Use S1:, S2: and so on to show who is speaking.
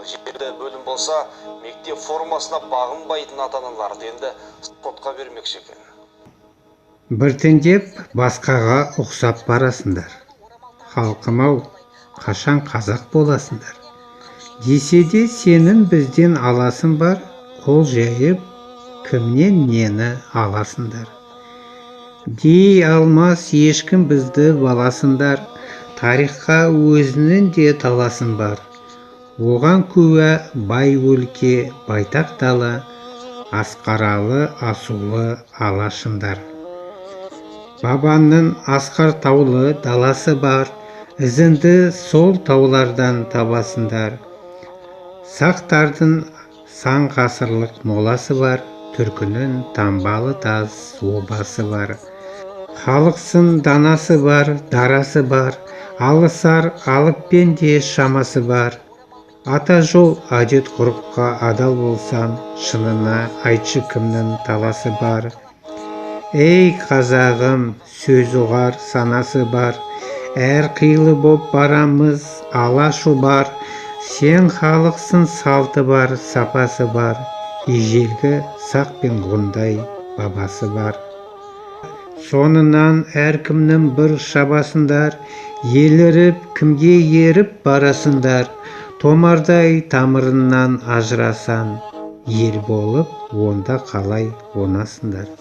S1: Ал жерді бөлім болса, мектеп формасына бағынбайтын ата-аналарды енді сотқа бермекші екен.
S2: Біртіндеп басқаға ұқсап барасыңдар. Халқым-ау, қашан қазақ боласыңдар? Десе де сенің бізден аласың бар, қол жайып кімнен нені аласыңдар? Дей алмас ешкім бізді баласыңдар, тарихқа өзінің де таласың бар. Оған куә бай өлке, байтақ дала, асқаралы асулы алашындар. Бабаңның асқар таулы даласы бар, ізіңді сол таулардан табасыңдар. Сақтардың сан ғасырлық моласы бар, түркінің таңбалы тас обасы бар. Халықсың данасы бар, дарасы бар, алысар алыппен де шамасы бар. Ата жол әдет ғұрыпқа адал болсаң, шынына айтшы, кімнің таласы бар? Ей, қазағым, сөз ұғар санасы бар, әр қилы боп барамыз ала шұбар. Сен халықсың салты бар, сапасы бар, ежелгі сақ пен ғұндай бабасы бар. Соңынан әркімнің бір шабасыңдар, еліріп кімге еріп барасыңдар? Томардай тамырыңнан ажырасаң, ел болып онда қалай оңасыңдар?